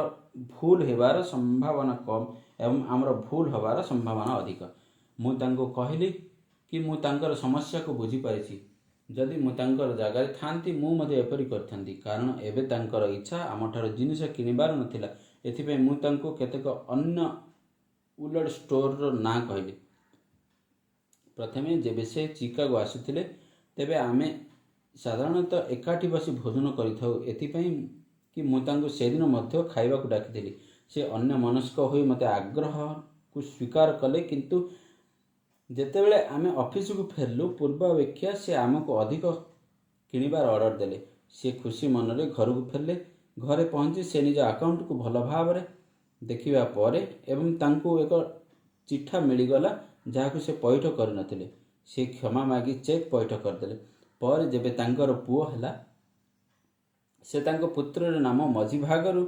ଭୁଲ ହେବାର ସମ୍ଭାବନା କମ୍ ଏବଂ ଆମର ଭୁଲ ହେବାର ସମ୍ଭାବନା ଅଧିକ। ମୁଁ ତାଙ୍କୁ କହିଲି କି ମୁଁ ତାଙ୍କର ସମସ୍ୟାକୁ ବୁଝିପାରିଛି। ଯଦି ମୁଁ ତାଙ୍କର ଜାଗାରେ ଥାନ୍ତି, ମୁଁ ମଧ୍ୟ ଏପରି କରିଥାନ୍ତି, କାରଣ ଏବେ ତାଙ୍କର ଇଚ୍ଛା ଆମଠାରୁ ଜିନିଷ କିଣିବାର ନଥିଲା। ଏଥିପାଇଁ ମୁଁ ତାଙ୍କୁ କେତେକ ଅନ୍ୟ ଉଲର୍ଡ ଷ୍ଟୋରର ନାଁ କହିଲେ। ପ୍ରଥମେ ଯେବେ ସେ ଚିକାଗୋ ଆସିଥିଲେ, ତେବେ ଆମେ ସାଧାରଣତଃ ଏକାଠି ବସି ଭୋଜନ କରିଥାଉ, ଏଥିପାଇଁ କି ମୁଁ ତାଙ୍କୁ ସେଦିନ ମଧ୍ୟ ଖାଇବାକୁ ଡାକିଥିଲି। ସେ ଅନ୍ୟମନସ୍କ ହୋଇ ମୋତେ ଆଗ୍ରହକୁ ସ୍ୱୀକାର କଲେ, କିନ୍ତୁ ଯେତେବେଳେ ଆମେ ଅଫିସକୁ ଫେରିଲୁ, ପୂର୍ବାପେକ୍ଷା ସେ ଆମକୁ ଅଧିକ କିଣିବାର ଅର୍ଡର ଦେଲେ। ସେ ଖୁସି ମନରେ ଘରକୁ ଫେରିଲେ। ଘରେ ପହଞ୍ଚି ସେ ନିଜ ଆକାଉଣ୍ଟକୁ ଭଲ ଭାବରେ ଦେଖିବା ପରେ ଏବଂ ତାଙ୍କୁ ଏକ ଚିଠା ମିଳିଗଲା ଯାହାକୁ ସେ ପଇଠ କରିନଥିଲେ। ସେ କ୍ଷମା ମାଗି ଚେକ୍ ପଇଠ କରିଦେଲେ। ପରେ ଯେବେ ତାଙ୍କର ପୁଅ ହେଲା, ସେ ତାଙ୍କ ପୁତ୍ରର ନାମ ମଝିଭାଗରୁ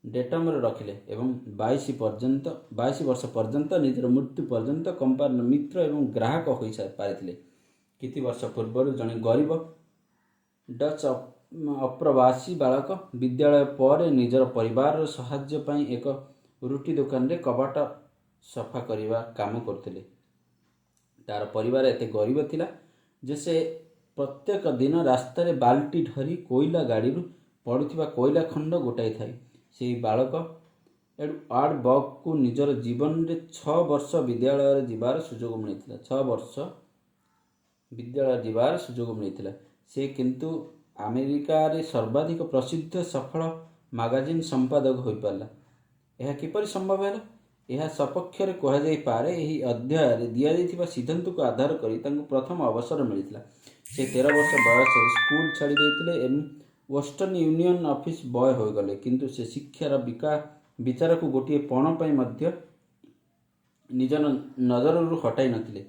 ଡେଟମର ରଖିଲେ ଏବଂ 22 ବର୍ଷ ପର୍ଯ୍ୟନ୍ତ, ନିଜର ମୃତ୍ୟୁ ପର୍ଯ୍ୟନ୍ତ କମ୍ପାନୀର ମିତ୍ର ଏବଂ ଗ୍ରାହକ ହୋଇ ପାରିଥିଲେ। କିଛି ବର୍ଷ ପୂର୍ବରୁ ଜଣେ ଗରିବ ଡଚ୍ ଅପ୍ରବାସୀ ବାଳକ ବିଦ୍ୟାଳୟ ପରେ ନିଜର ପରିବାରର ସାହାଯ୍ୟ ପାଇଁ ଏକ ରୁଟି ଦୋକାନରେ କବାଟ ସଫା କରିବା କାମ କରୁଥିଲେ। ତାର ପରିବାର ଏତେ ଗରିବ ଥିଲା ଯେ ସେ ପ୍ରତ୍ୟେକ ଦିନ ରାସ୍ତାରେ ବାଲ୍ଟି ଧରି କୋଇଲା ଗାଡ଼ିରୁ ପଡ଼ୁଥିବା କୋଇଲା ଖଣ୍ଡ ଗୋଟାଇଥାଏ। ସେହି ବାଳକ ଏଡୱାର୍ଡ ବକ୍କୁ ନିଜର ଜୀବନରେ 6 ବର୍ଷ ବିଦ୍ୟାଳୟରେ ଯିବାର ସୁଯୋଗ ମିଳିଥିଲା। 6 ବର୍ଷ ବିଦ୍ୟାଳୟ ଯିବାର ସୁଯୋଗ ମିଳିଥିଲା। ସେ କିନ୍ତୁ ଆମେରିକାରେ ସର୍ବାଧିକ ପ୍ରସିଦ୍ଧ ସଫଳ ମାଗାଜିନ୍ ସମ୍ପାଦକ ହୋଇପାରିଲା। ଏହା କିପରି ସମ୍ଭବ ହେଲା? ଏହା ସପକ୍ଷରେ କୁହାଯାଇପାରେ, ଏହି ଅଧ୍ୟାୟରେ ଦିଆଯାଇଥିବା ସିଦ୍ଧାନ୍ତକୁ ଆଧାର କରି ତାଙ୍କୁ ପ୍ରଥମ ଅବସର ମିଳିଥିଲା। ସେ 13 ବର୍ଷ ବୟସରେ ସ୍କୁଲ ଛାଡ଼ି ଦେଇଥିଲେ ଏବଂ ୱେଷ୍ଟର୍ଣ୍ଣ ୟୁନିୟନ ଅଫିସ ବୟ ହୋଇଗଲେ। କିନ୍ତୁ ସେ ଶିକ୍ଷାର ବିଚାରକୁ ଗୋଟିଏ ପଣ ପାଇଁ ମଧ୍ୟ ନିଜ ନଜରରୁ ହଟାଇ ନଥିଲେ।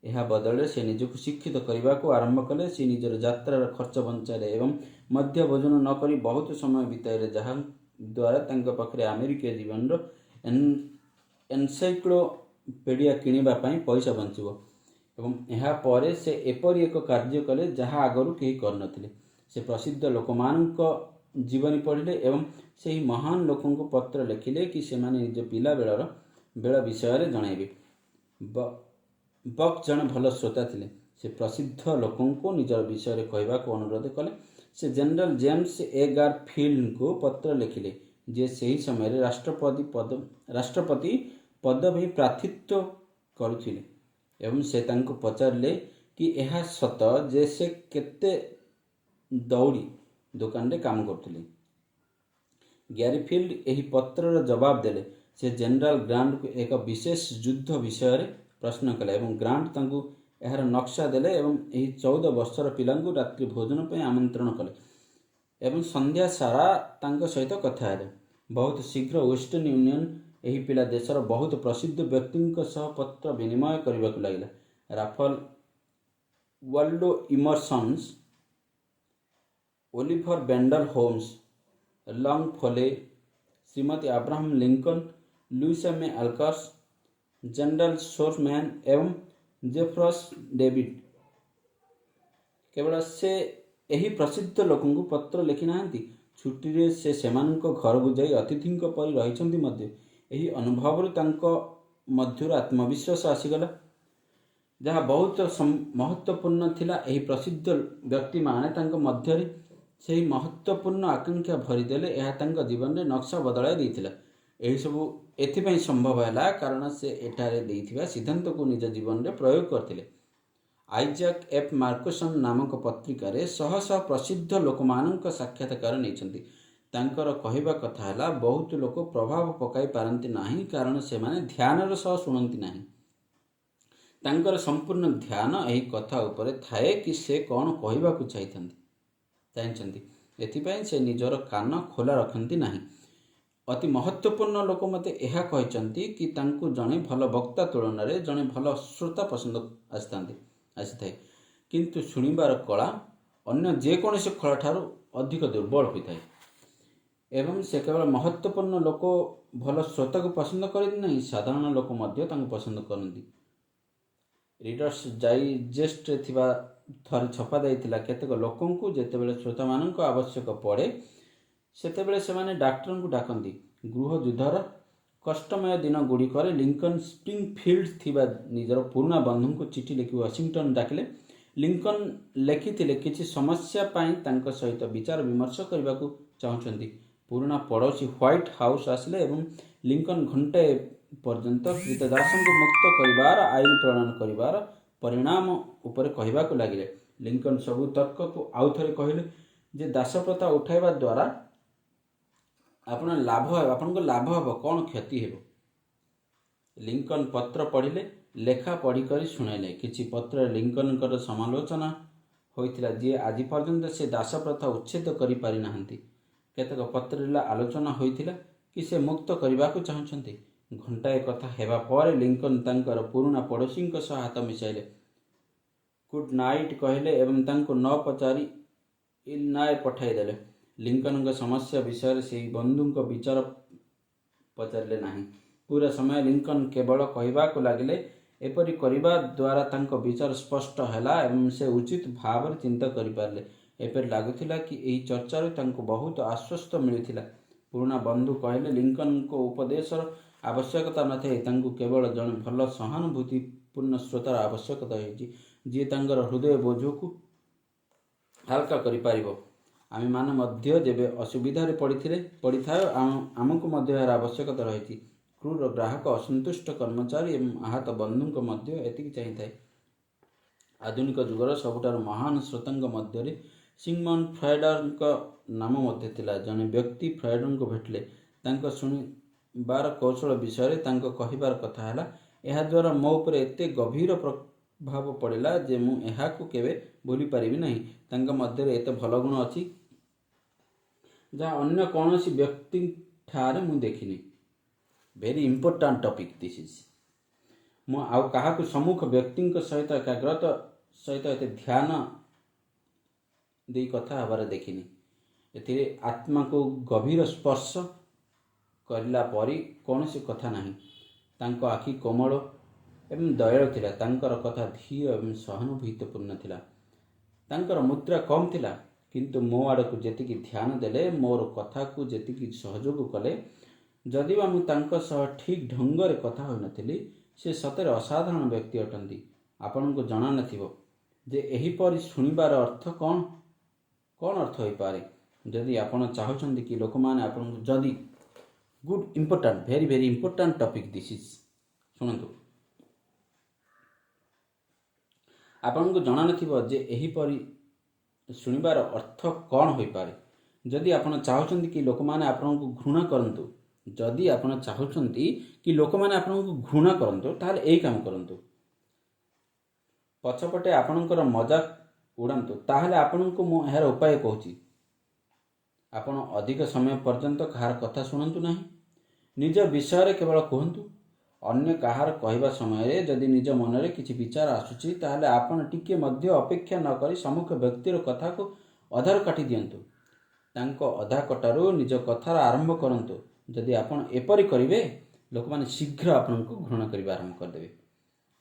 ଏହା ବଦଳରେ ସେ ନିଜକୁ ଶିକ୍ଷିତ କରିବାକୁ ଆରମ୍ଭ କଲେ। ସେ ନିଜର ଯାତ୍ରାର ଖର୍ଚ୍ଚ ବଞ୍ଚାଇଲେ ଏବଂ ମଧ୍ୟ ଭୋଜନ ନ କରି ବହୁତ ସମୟ ବିତାଇଲେ, ଯାହା ଦ୍ୱାରା ତାଙ୍କ ପାଖରେ ଆମେରିକୀୟ ଜୀବନର ଏନସାଇକ୍ଲୋପେଡ଼ିଆ କିଣିବା ପାଇଁ ପଇସା ବଞ୍ଚିବ। ଏବଂ ଏହା ପରେ ସେ ଏପରି ଏକ କାର୍ଯ୍ୟ କଲେ ଯାହା ଆଗରୁ କେହି କରିନଥିଲେ। ସେ ପ୍ରସିଦ୍ଧ ଲୋକମାନଙ୍କ ଜୀବନୀ ପଢ଼ିଲେ ଏବଂ ସେହି ମହାନ ଲୋକଙ୍କୁ ପତ୍ର ଲେଖିଲେ କି ସେମାନେ ନିଜ ପିଲାବେଳର ବେଳ ବିଷୟରେ ଜଣାଇବେ। ବକ୍ ଜଣେ ଭଲ ଶ୍ରୋତା ଥିଲେ। ସେ ପ୍ରସିଦ୍ଧ ଲୋକଙ୍କୁ ନିଜର ବିଷୟରେ କହିବାକୁ ଅନୁରୋଧ କଲେ। ସେ ଜେନେରାଲ ଜେମ୍ସ ଏ ଗାରଫିଲ୍ଡଙ୍କୁ ପତ୍ର ଲେଖିଲେ, ଯିଏ ସେହି ସମୟରେ ରାଷ୍ଟ୍ରପତି ପଦ ପାଇଁ ପ୍ରାର୍ଥିତ୍ୱ କରୁଥିଲେ ଏବଂ ସେ ତାଙ୍କୁ ପଚାରିଲେ କି ଏହା ସତ ଯେ ସେ କେତେ ଦଉଡ଼ି ଦୋକାନରେ କାମ କରୁଥିଲେ। ଗ୍ୟାରିଫିଲ୍ଡ ଏହି ପତ୍ରର ଜବାବ ଦେଲେ। ସେ ଜେନେରାଲ ଗ୍ରାଣ୍ଟଙ୍କୁ ଏକ ବିଶେଷ ଯୁଦ୍ଧ ବିଷୟରେ ପ୍ରଶ୍ନ କଲେ ଏବଂ ଗ୍ରାଣ୍ଟ ତାଙ୍କୁ ଏହାର ନକ୍ସା ଦେଲେ ଏବଂ ଏହି 14 ବର୍ଷର ପିଲାଙ୍କୁ ରାତ୍ରି ଭୋଜନ ପାଇଁ ଆମନ୍ତ୍ରଣ କଲେ ଏବଂ ସନ୍ଧ୍ୟା ସାରା ତାଙ୍କ ସହିତ କଥା ହେଲେ। ବହୁତ ଶୀଘ୍ର ୱେଷ୍ଟର୍ଣ୍ଣ ୟୁନିୟନ ଏହି ପିଲା ଦେଶର ବହୁତ ପ୍ରସିଦ୍ଧ ବ୍ୟକ୍ତିଙ୍କ ସହ ପତ୍ର ବିନିମୟ କରିବାକୁ ଲାଗିଲା: Ralph Waldo Emersons, Oliver Wendell Holmes, Longfellow, Shrimati Abraham Lincoln, Louisa May Alcott, general Sherman ଏବଂ ଜେଫରସନ୍ ଡେଭିସ୍। କେବଳ ସେ ଏହି ପ୍ରସିଦ୍ଧ ଲୋକଙ୍କୁ ପତ୍ର ଲେଖିନାହାନ୍ତି, ଛୁଟିରେ ସେ ସେମାନଙ୍କ ଘରକୁ ଯାଇ ଅତିଥିଙ୍କ ପରି ରହିଛନ୍ତି ମଧ୍ୟ। ଏହି ଅନୁଭବରୁ ତାଙ୍କ ମଧ୍ୟରୁ ଆତ୍ମବିଶ୍ୱାସ ଆସିଗଲା, ଯାହା ବହୁତ ମହତ୍ତ୍ୱପୂର୍ଣ୍ଣ ଥିଲା। ଏହି ପ୍ରସିଦ୍ଧ ବ୍ୟକ୍ତିମାନେ ତାଙ୍କ ମଧ୍ୟରେ ସେହି ମହତ୍ତ୍ୱପୂର୍ଣ୍ଣ ଆକାଂକ୍ଷା ଭରିଦେଲେ। ଏହା ତାଙ୍କ ଜୀବନରେ ନକ୍ସା ବଦଳାଇ ଦେଇଥିଲା। ଏହିସବୁ ଏଥିପାଇଁ ସମ୍ଭବ ହେଲା କାରଣ ସେ ଏଠାରେ ଦେଇଥିବା ସିଦ୍ଧାନ୍ତକୁ ନିଜ ଜୀବନରେ ପ୍ରୟୋଗ କରିଥିଲେ। ଆଇଜାକ୍ ଏଫ୍ ମାର୍କସନ୍ ନାମକ ପତ୍ରିକାରେ ଶହ ଶହ ପ୍ରସିଦ୍ଧ ଲୋକମାନଙ୍କ ସାକ୍ଷାତକାର ନେଇଛନ୍ତି। ତାଙ୍କର କହିବା କଥା ହେଲା, ବହୁତ ଲୋକ ପ୍ରଭାବ ପକାଇ ପାରନ୍ତି ନାହିଁ କାରଣ ସେମାନେ ଧ୍ୟାନର ସହ ଶୁଣନ୍ତି ନାହିଁ। ତାଙ୍କର ସମ୍ପୂର୍ଣ୍ଣ ଧ୍ୟାନ ଏହି କଥା ଉପରେ ଥାଏ କି ସେ କ'ଣ କହିବାକୁ ଚାହିଁଛନ୍ତି। ଏଥିପାଇଁ ସେ ନିଜର କାନ ଖୋଲା ରଖନ୍ତି ନାହିଁ। ଅତି ମହତ୍ତ୍ୱପୂର୍ଣ୍ଣ ଲୋକ ମୋତେ ଏହା କହିଛନ୍ତି କି ତାଙ୍କୁ ଜଣେ ଭଲ ବକ୍ତା ତୁଳନାରେ ଜଣେ ଭଲ ଶ୍ରୋତା ପସନ୍ଦ ଆସିଥାଏ, କିନ୍ତୁ ଶୁଣିବାର କଳା ଅନ୍ୟ ଯେକୌଣସି କଳାଠାରୁ ଅଧିକ ଦୁର୍ବଳ ହୋଇଥାଏ। ଏବଂ ସେ କେବଳ ମହତ୍ତ୍ୱପୂର୍ଣ୍ଣ ଲୋକ ଭଲ ଶ୍ରୋତାକୁ ପସନ୍ଦ କରନ୍ତି ନାହିଁ, ସାଧାରଣ ଲୋକ ମଧ୍ୟ ତାଙ୍କୁ ପସନ୍ଦ କରନ୍ତି। ରିଡର୍ସ ଡାଇଜେଷ୍ଟରେ ଥିବା ଥରେ ଛପା ଯାଇଥିଲା, କେତେକ ଲୋକଙ୍କୁ ଯେତେବେଳେ ଶ୍ରୋତାମାନଙ୍କ ଆବଶ୍ୟକ ପଡ଼େ, ସେତେବେଳେ ସେମାନେ ଡାକ୍ତରଙ୍କୁ ଡାକନ୍ତି। ଗୃହଯୁଦ୍ଧର କଷ୍ଟମୟ ଦିନ ଗୁଡ଼ିକରେ ଲିଙ୍କନ ସ୍ପ୍ରିଙ୍ଗଫିଲ୍ଡ ଥିବା ନିଜର ପୁରୁଣା ବନ୍ଧୁଙ୍କୁ ଚିଠି ଲେଖି ୱାଶିଂଟନ ଡାକିଲେ। ଲିଙ୍କନ ଲେଖିଥିଲେ, କିଛି ସମସ୍ୟା ପାଇଁ ତାଙ୍କ ସହିତ ବିଚାର ବିମର୍ଶ କରିବାକୁ ଚାହୁଁଛନ୍ତି। ପୁରୁଣା ପଡ଼ୋଶୀ ହ୍ୱାଇଟ୍ ହାଉସ୍ ଆସିଲେ ଏବଂ ଲିଙ୍କନ ଘଣ୍ଟାଏ ପର୍ଯ୍ୟନ୍ତ କ୍ରୀତଦାସଙ୍କୁ ମୁକ୍ତ କରିବାର ଆଇନ ପ୍ରଣୟନ କରିବାର ପରିଣାମ ଉପରେ କହିବାକୁ ଲାଗିଲେ। ଲିଙ୍କନ ସବୁ ତର୍କକୁ ଆଉ ଥରେ କହିଲେ ଯେ ଦାସପ୍ରଥା ଉଠାଇବା ଦ୍ୱାରା ଆପଣ ଲାଭ ଆପଣଙ୍କ ଲାଭ ହେବ, କ'ଣ କ୍ଷତି ହେବ। ଲିଙ୍କନ ପତ୍ର ପଢ଼ିଲେ, ଲେଖା ପଢ଼ିକରି ଶୁଣାଇଲେ। କିଛି ପତ୍ରରେ ଲିଙ୍କନଙ୍କର ସମାଲୋଚନା ହୋଇଥିଲା ଯିଏ ଆଜି ପର୍ଯ୍ୟନ୍ତ ସେ ଦାସପ୍ରଥା ଉଚ୍ଛେଦ କରିପାରିନାହାନ୍ତି। କେତେକ ପତ୍ରରେ ଆଲୋଚନା ହୋଇଥିଲା କି ସେ ମୁକ୍ତ କରିବାକୁ ଚାହୁଁଛନ୍ତି। ଘଣ୍ଟାଏ କଥା ହେବା ପରେ ଲିଙ୍କନ ତାଙ୍କର ପୁରୁଣା ପଡ଼ୋଶୀଙ୍କ ସହ ହାତ ମିଶାଇଲେ, ଗୁଡ୍ ନାଇଟ୍ କହିଲେ ଏବଂ ତାଙ୍କୁ ନ ପଚାରି ଇଲିନୟ ପଠାଇଦେଲେ। ଲିଙ୍କନଙ୍କ ସମସ୍ୟା ବିଷୟରେ ସେହି ବନ୍ଧୁଙ୍କ ବିଚାର ପଚାରିଲେ ନାହିଁ। ପୁରା ସମୟ ଲିଙ୍କନ କେବଳ କହିବାକୁ ଲାଗିଲେ। ଏପରି କରିବା ଦ୍ୱାରା ତାଙ୍କ ବିଚାର ସ୍ପଷ୍ଟ ହେଲା ଏବଂ ସେ ଉଚିତ ଭାବରେ ଚିନ୍ତା କରିପାରିଲେ। ଏପରି ଲାଗୁଥିଲା କି ଏହି ଚର୍ଚ୍ଚାରୁ ତାଙ୍କୁ ବହୁତ ଆଶ୍ୱସ୍ତ ମିଳିଥିଲା। ପୁରୁଣା ବନ୍ଧୁ କହିଲେ, ଲିଙ୍କନଙ୍କ ଉପଦେଶର ଆବଶ୍ୟକତା ନଥାଏ, ତାଙ୍କୁ କେବଳ ଜଣେ ଭଲ ସହାନୁଭୂତିପୂର୍ଣ୍ଣ ଶ୍ରୋତାର ଆବଶ୍ୟକତା ହୋଇଛି, ଯିଏ ତାଙ୍କର ହୃଦୟ ବୋଝକୁ ହାଲକା କରିପାରିବ। ଆମେମାନେ ମଧ୍ୟ ଯେବେ ଅସୁବିଧାରେ ପଡ଼ିଥିଲେ ପଡ଼ିଥାଉ, ଆମକୁ ମଧ୍ୟ ଏହାର ଆବଶ୍ୟକତା ରହିଛି। କ୍ରୁର ଗ୍ରାହକ, ଅସନ୍ତୁଷ୍ଟ କର୍ମଚାରୀ ଏବଂ ଆହତ ବନ୍ଧୁଙ୍କ ମଧ୍ୟ ଏତିକି ଚାହିଁଥାଏ। ଆଧୁନିକ ଯୁଗର ସବୁଠାରୁ ମହାନ ଶ୍ରୋତାଙ୍କ ମଧ୍ୟରେ ସିଗମଣ୍ଡ ଫ୍ରଏଡଙ୍କ ନାମ ମଧ୍ୟ ଥିଲା। ଜଣେ ବ୍ୟକ୍ତି ଫ୍ରଏଡଙ୍କୁ ଭେଟିଲେ। ତାଙ୍କ ଶୁଣିବାର କୌଶଳ ବିଷୟରେ ତାଙ୍କ କହିବାର କଥା ହେଲା, ଏହାଦ୍ୱାରା ମୋ ଉପରେ ଏତେ ଗଭୀର ପ୍ରଭାବ ପଡ଼ିଲା ଯେ ମୁଁ ଏହାକୁ କେବେ ଭୁଲି ପାରିବି ନାହିଁ। ତାଙ୍କ ମଧ୍ୟରେ ଏତେ ଭଲ ଗୁଣ ଅଛି ଯାହା ଅନ୍ୟ କୌଣସି ବ୍ୟକ୍ତିଠାରେ ମୁଁ ଦେଖିନି। Very important topic this is. ମୁଁ ଆଉ କାହାକୁ ସମ୍ମୁଖ ବ୍ୟକ୍ତିଙ୍କ ସହିତ ଏକାଗ୍ରତା ସହିତ ଏତେ ଧ୍ୟାନ ଦେଇ କଥା ହେବାର ଦେଖିନି। ଏଥିରେ ଆତ୍ମାକୁ ଗଭୀର ସ୍ପର୍ଶ କରିଲା ପରି କୌଣସି କଥା ନାହିଁ। ତାଙ୍କ ଆଖି କୋମଳ ଏବଂ ଦୟାଳୁ ଥିଲା। ତାଙ୍କର କଥା ଧୀର ଏବଂ ସହାନୁଭୂତିପୂର୍ଣ୍ଣ ଥିଲା। ତାଙ୍କର ମୁଦ୍ରା କମ୍ ଥିଲା, କିନ୍ତୁ ମୋ ଆଡ଼କୁ ଯେତିକି ଧ୍ୟାନ ଦେଲେ, ମୋର କଥାକୁ ଯେତିକି ସହଯୋଗ କଲେ, ଯଦିବା ମୁଁ ତାଙ୍କ ସହ ଠିକ୍ ଢଙ୍ଗରେ କଥା ହୋଇନଥିଲି, ସେ ସତରେ ଅସାଧାରଣ ବ୍ୟକ୍ତି ଅଟନ୍ତି। ଆପଣଙ୍କୁ ଜଣା ନଥିବ ଯେ ଏହିପରି ଶୁଣିବାର ଅର୍ଥ କ'ଣ କ'ଣ ଅର୍ଥ ହୋଇପାରେ। ଯଦି ଆପଣ ଚାହୁଁଛନ୍ତି କି ଲୋକମାନେ ଆପଣଙ୍କୁ ଯଦି good, important, very very important topic this is. ଶୁଣନ୍ତୁ, ଆପଣଙ୍କୁ ଜଣା ନଥିବ ଯେ ଏହିପରି ଶୁଣିବାର ଅର୍ଥ କ'ଣ ହୋଇପାରେ। ଯଦି ଆପଣ ଚାହୁଁଛନ୍ତି କି ଲୋକମାନେ ଆପଣଙ୍କୁ ଘୃଣା କରନ୍ତୁ, ଯଦି ଆପଣ ଚାହୁଁଛନ୍ତି କି ଲୋକମାନେ ଆପଣଙ୍କୁ ଘୃଣା କରନ୍ତୁ, ତାହେଲେ ଏଇ କାମ କରନ୍ତୁ। ପଛପଟେ ଆପଣଙ୍କର ମଜାକ ଉଡ଼ାନ୍ତୁ। ତାହେଲେ ଆପଣଙ୍କୁ ମୁଁ ଏହାର ଉପାୟ କହୁଛି। ଆପଣ ଅଧିକ ସମୟ ପର୍ଯ୍ୟନ୍ତ କାହାର କଥା ଶୁଣନ୍ତୁ ନାହିଁ। ନିଜ ବିଷୟରେ କେବଳ କୁହନ୍ତୁ। ଅନ୍ୟ କାହାର କହିବା ସମୟରେ ଯଦି ନିଜ ମନରେ କିଛି ବିଚାର ଆସୁଛି, ତାହେଲେ ଆପଣ ଟିକିଏ ମଧ୍ୟ ଅପେକ୍ଷା ନ କରି ସମ୍ମୁଖ ବ୍ୟକ୍ତିର କଥାକୁ ଅଧାରୁ କାଟି ଦିଅନ୍ତୁ। ତାଙ୍କ ଅଧା କଟାରୁ ନିଜ କଥାର ଆରମ୍ଭ କରନ୍ତୁ। ଯଦି ଆପଣ ଏପରି କରିବେ, ଲୋକମାନେ ଶୀଘ୍ର ଆପଣଙ୍କୁ ଘୃଣା କରିବା ଆରମ୍ଭ କରିଦେବେ।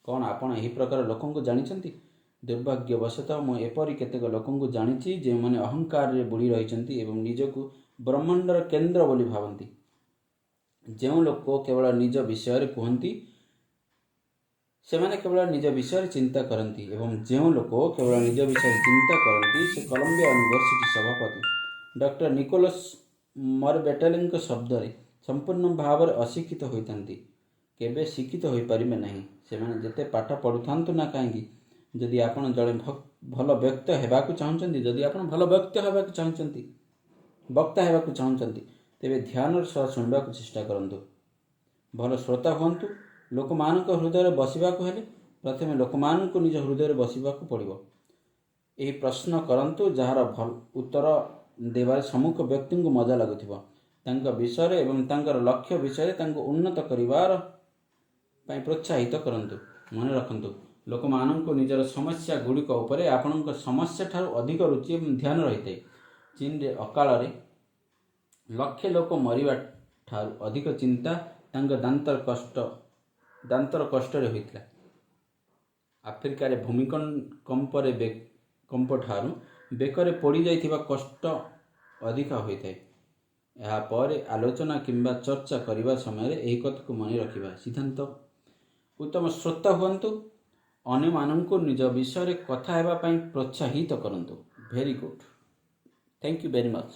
କ'ଣ ଆପଣ ଏହି ପ୍ରକାର ଲୋକଙ୍କୁ ଜାଣିଛନ୍ତି? ଦୁର୍ଭାଗ୍ୟବଶତଃ ମୁଁ ଏପରି କେତେକ ଲୋକଙ୍କୁ ଜାଣିଛି ଯେଉଁମାନେ ଅହଙ୍କାରରେ ବୁଡ଼ି ରହିଛନ୍ତି ଏବଂ ନିଜକୁ ବ୍ରହ୍ମାଣ୍ଡର କେନ୍ଦ୍ର ବୋଲି ଭାବନ୍ତି। ଯେଉଁ ଲୋକ କେବଳ ନିଜ ବିଷୟରେ କୁହନ୍ତି, ସେମାନେ କେବଳ ନିଜ ବିଷୟରେ ଚିନ୍ତା କରନ୍ତି ଏବଂ ଯେଉଁ ଲୋକ କେବଳ ନିଜ ବିଷୟରେ ଚିନ୍ତା କରନ୍ତି, ସେ କଲମ୍ବିଆ ୟୁନିଭର୍ସିଟି ସଭାପତି ଡକ୍ଟର ନିକୋଲସ୍ ମରବେଟେଲଙ୍କ ଶବ୍ଦରେ ସମ୍ପୂର୍ଣ୍ଣ ଭାବରେ ଅଶିକ୍ଷିତ ହୋଇଥାନ୍ତି, କେବେ ଶିକ୍ଷିତ ହୋଇପାରିବେ ନାହିଁ, ସେମାନେ ଯେତେ ପାଠ ପଢ଼ୁଥାନ୍ତୁ ନା କାହିଁକି। ଯଦି ଆପଣ ଜଣେ ଭଲ ବ୍ୟକ୍ତ ହେବାକୁ ଚାହୁଁଛନ୍ତି, ଯଦି ଆପଣ ଭଲ ବ୍ୟକ୍ତ ହେବାକୁ ଚାହୁଁଛନ୍ତି, ବକ୍ତା ହେବାକୁ ଚାହୁଁଛନ୍ତି, ତେବେ ଧ୍ୟାନର ସହ ଶୁଣିବାକୁ ଚେଷ୍ଟା କରନ୍ତୁ। ଭଲ ଶ୍ରୋତା ହୁଅନ୍ତୁ। ଲୋକମାନଙ୍କ ହୃଦୟରେ ବସିବାକୁ ହେଲେ ପ୍ରଥମେ ଲୋକମାନଙ୍କୁ ନିଜ ହୃଦୟରେ ବସିବାକୁ ପଡ଼ିବ। ଏହି ପ୍ରଶ୍ନ କରନ୍ତୁ ଯାହାର ଭଲ ଉତ୍ତର ଦେବାରେ ସମ୍ମୁଖ ବ୍ୟକ୍ତିଙ୍କୁ ମଜା ଲାଗୁଥିବ। ତାଙ୍କ ବିଷୟରେ ଏବଂ ତାଙ୍କର ଲକ୍ଷ୍ୟ ବିଷୟରେ ତାଙ୍କୁ ଉନ୍ନତ କରିବାର ପାଇଁ ପ୍ରୋତ୍ସାହିତ କରନ୍ତୁ। ମନେ ରଖନ୍ତୁ, ଲୋକମାନଙ୍କୁ ନିଜର ସମସ୍ୟା ଗୁଡ଼ିକ ଉପରେ ଆପଣଙ୍କ ସମସ୍ୟା ଠାରୁ ଅଧିକ ରୁଚି ଏବଂ ଧ୍ୟାନ ରହିଥାଏ। ଚୀନରେ ଅକାଳରେ ଲକ୍ଷେ ଲୋକ ମରିବା ଠାରୁ ଅଧିକ ଚିନ୍ତା ତାଙ୍କ ଦାନ୍ତର କଷ୍ଟରେ ହୋଇଥିଲା। ଆଫ୍ରିକାରେ ଭୂମିକମ୍ପରେ କମ୍ପଠାରୁ ବେକରେ ପୋଡ଼ିଯାଇଥିବା କଷ୍ଟ ଅଧିକ ହୋଇଥାଏ। ଏହାପରେ ଆଲୋଚନା କିମ୍ବା ଚର୍ଚ୍ଚା କରିବା ସମୟରେ ଏହି କଥାକୁ ମନେ ରଖିବା ସିଦ୍ଧାନ୍ତ। ଉତ୍ତମ ଶ୍ରୋତା ହୁଅନ୍ତୁ। ଅନ୍ୟମାନଙ୍କୁ ନିଜ ବିଷୟରେ କଥା ହେବା ପାଇଁ ପ୍ରୋତ୍ସାହିତ କରନ୍ତୁ। Very good, thank you very much.